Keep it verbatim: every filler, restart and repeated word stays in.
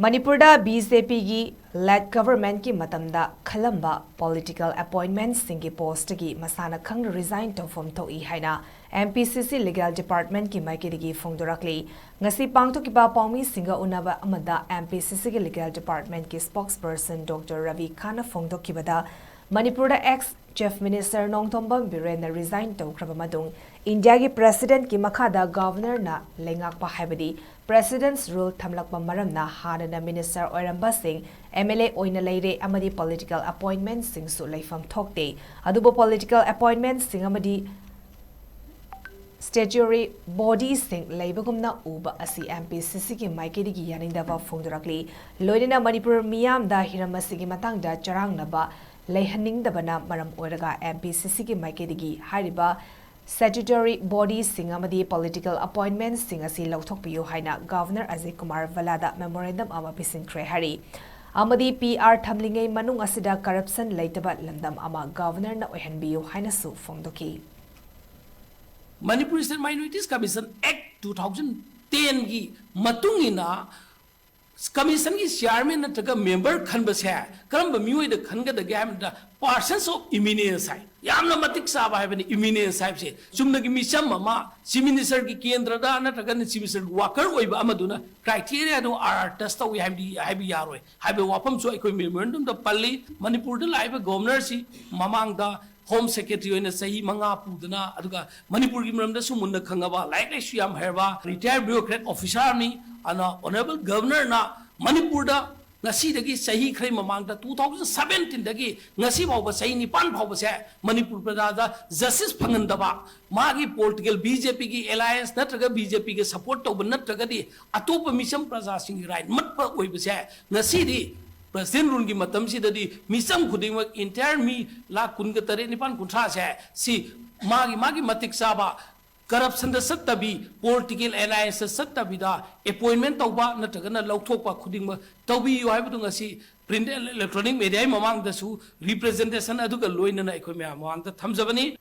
ꯃꯅꯤꯄꯨꯔꯗ B J ꯄꯤꯒꯤ led governmentꯀꯤ ꯃꯇꯝꯗ ꯈꯜꯂꯝꯕ political appointmentꯁꯤꯡꯒꯤ postꯇꯒꯤ ꯃꯁꯥꯅ ꯈꯪꯅ resign ꯇꯧꯐꯝ ꯊꯣꯛꯏ ꯍꯥꯏꯅ M P C C legal departmentꯀꯤ ꯃꯥꯏꯀꯩꯗꯒꯤ ꯐꯣꯡꯗꯣꯔꯛꯂꯤ꯫ ꯉꯁꯤ ꯄꯥꯡꯊꯣꯛꯈꯤꯕ ꯄꯥꯎꯃꯤꯁꯤꯡꯒ ꯎꯅꯕ ꯑꯃꯗ M P C Cꯒꯤ legal departmentꯀꯤ spokesperson Doctor Ravi ꯈꯥꯟꯅ ꯐꯣꯡꯗꯣꯛꯈꯤꯕꯗ, ꯃꯅꯤꯄꯨꯔꯗ ex Chief Minister Nongthombam ꯕꯤꯔꯦꯟꯅ resign ꯇꯧꯈ꯭ꯔꯕ ꯃꯇꯨꯡ, ꯏꯟꯗꯤꯌꯥꯒꯤ Presidentꯀꯤ ꯃꯈꯥꯗ Governorꯅ ꯂꯩꯉꯥꯛꯄ, ꯍꯥꯏꯕꯗꯤ President's Rule ꯊꯝꯂꯛꯄ ꯃꯔꯝꯅ ꯍꯥꯟꯅꯅ minister ꯑꯣꯏꯔꯝꯕꯁꯤꯡ M L A ꯑꯣꯏꯅ ꯂꯩꯔꯦ ꯑꯃꯗꯤ political appointmentꯁꯤꯡꯁꯨ ꯂꯩꯐꯝ ꯊꯣꯛꯇꯦ꯫ ꯑꯗꯨꯕꯨ political appointmentꯁꯤꯡ ꯑꯃꯗꯤ statutory bodyꯁꯤꯡ ꯂꯩꯕꯒꯨꯝꯅ ꯎꯕ ꯑꯁꯤ M P C Cꯒꯤ ꯃꯥꯏꯀꯩꯗꯒꯤ ꯌꯥꯅꯤꯡꯗꯕ ꯐꯣꯡꯗꯣꯔꯛꯂꯤ꯫ ꯂꯣꯏꯅꯅ ꯃꯅꯤꯄꯨꯔ ꯃꯤꯌꯥꯝꯗ ꯍꯤꯔꯝ ꯑꯁꯤꯒꯤ ꯃꯇꯥꯡꯗ ꯆꯔꯥꯡꯅꯕ ꯂꯩꯍꯟꯅꯤꯡꯗꯕꯅ ꯃꯔꯝ ꯑꯣꯏꯔꯒ M P C Cꯒꯤ ꯃꯥꯏꯀꯩꯗꯒꯤ ꯍꯥꯏꯔꯤꯕ statutory bodyꯁꯤꯡ ꯑꯃꯗꯤ political appointmentsꯁꯤꯡ ꯑꯁꯤ ꯂꯧꯊꯣꯛꯄꯤꯌꯨ ꯍꯥꯏꯅ Governor ꯑꯖꯌ ꯀꯨꯃꯥꯔ ꯚꯜꯂꯥꯗ memorandum ꯑꯃ ꯄꯤꯁꯤꯟꯈ꯭ꯔꯦ ꯍꯥꯏꯔꯤ꯫ ꯑꯃꯗꯤ P R ꯊꯝꯂꯤꯉꯩ ꯃꯅꯨꯡ ꯑꯁꯤꯗ corruption ꯂꯩꯇꯕ ꯂꯝꯗꯝ ꯑꯃ Governorꯅ ꯑꯣꯏꯍꯟꯕꯤꯌꯨ ꯍꯥꯏꯅꯁꯨ ꯐꯣꯡꯗꯣꯛꯈꯤ꯫ Manipur State Minorities Commission Act two thousand tenꯒꯤ ꯃꯇꯨꯡ ꯏꯟꯅ commissionꯒꯤ chairman ꯅꯠꯇ꯭ꯔꯒ member ꯈꯟꯕꯁꯦ ꯀꯔꯝꯕ ꯃꯤꯑꯣꯏꯗ ꯈꯟꯒꯗꯒꯦ ꯍꯥꯏꯕꯗ, persons of eminence ꯍꯥꯏ꯫ ꯌꯥꯝꯅ ꯃꯇꯤꯛ ꯆꯥꯕ ꯍꯥꯏꯕꯅꯤ eminence ꯍꯥꯏꯕꯁꯦ꯫ ꯆꯨꯝꯅꯒꯤ ꯃꯤꯆꯝ ꯑꯃ Chief Ministerꯒꯤ ꯀꯦꯟꯗ꯭ꯔꯗ ꯅꯠꯇ꯭ꯔꯒꯅ Chief Ministerꯒꯤ worker ꯑꯣꯏꯕ ꯑꯃꯗꯨꯅ criteriaꯗꯨ R R test ꯇꯧꯏ ꯍꯥꯏꯕꯗꯤ ꯍꯥꯏꯕ ꯌꯥꯔꯣꯏ ꯍꯥꯏꯕ ꯋꯥꯐꯝꯁꯨ ꯑꯩꯈꯣꯏ memorandumꯗ ꯄꯜꯂꯤ꯫ ꯃꯅꯤꯄꯨꯔꯗ ꯂꯥꯛꯏꯕ Governorꯁꯤ ꯃꯃꯥꯡꯗ Home Secretary ꯑꯣꯏꯅ ꯆꯍꯤ ꯃꯉꯥ ꯄꯨꯗꯅ, ꯑꯗꯨꯒ ꯃꯅꯤꯄꯨꯔꯒꯤ ꯃꯔꯝꯗꯁꯨ ꯃꯨꯟꯅ ꯈꯪꯉꯕ, ꯂꯥꯏꯔꯤꯛ ꯂꯥꯏꯁꯨ ꯌꯥꯝ ꯍꯩꯔꯕ, retired bureaucrat officer ꯑꯃꯅꯤ꯫ ꯑꯗꯨꯅ Honourable Governorꯅ ꯃꯅꯤꯄꯨꯔꯗ ꯉꯁꯤꯗꯒꯤ ꯆꯍꯤ ꯈꯔꯒꯤ ꯃꯃꯥꯡꯗ, two thousand seventeenꯗꯒꯤ ꯉꯁꯤ ꯐꯥꯎꯕ, ꯆꯍꯤ ꯅꯤꯄꯥꯟ ꯐꯥꯎꯕꯁꯦ ꯃꯅꯤꯄꯨꯔ ꯄ꯭ꯔꯖꯥꯗ justice ꯐꯪꯍꯟꯗꯕ, ꯃꯥꯒꯤ political BJPꯒꯤ alliance ꯅꯠꯇ꯭ꯔꯒ BJPꯒꯤ support ꯇꯧꯕ ꯅꯠꯇ꯭ꯔꯒꯗꯤ ꯑꯇꯣꯞꯄ ꯃꯤꯆꯝ ꯄ꯭ꯔꯖꯥꯁꯤꯡꯒꯤ right ꯃꯠꯄ ꯑꯣꯏꯕꯁꯦ ꯉꯁꯤꯗꯤ President ruleꯒꯤ ꯃꯇꯝꯁꯤꯗꯗꯤ ꯃꯤꯆꯝ ꯈꯨꯗꯤꯡꯃꯛ, entire ꯃꯤ ꯂꯥꯈ ꯀꯨꯟꯒ ꯇꯔꯦꯠ, ꯅꯤꯄꯥꯟ, ꯀꯨꯟꯊ꯭ꯔꯥꯁꯦ ꯁꯤ ꯃꯥꯒꯤ, ꯃꯥꯒꯤ ꯃꯇꯤꯛ ꯆꯥꯕ, corruptionꯗ ꯆꯠꯇꯕꯤ, political allianceꯇ ꯆꯠꯇꯕꯤꯗ appointment ꯇꯧꯕ ꯅꯠꯇ꯭ꯔꯒꯅ ꯂꯧꯊꯣꯛꯄ ꯈꯨꯗꯤꯡꯃꯛ ꯇꯧꯕꯤꯌꯨ ꯍꯥꯏꯕꯗꯨ ꯉꯁꯤ print and electronic mediaꯒꯤ ꯃꯃꯥꯡꯗꯁꯨ representation ꯑꯗꯨꯒ ꯂꯣꯏꯅꯅ ꯑꯩꯈꯣꯏ ꯃꯌꯥꯝ ꯃꯃꯥꯡꯗ ꯊꯝꯖꯕꯅꯤ꯫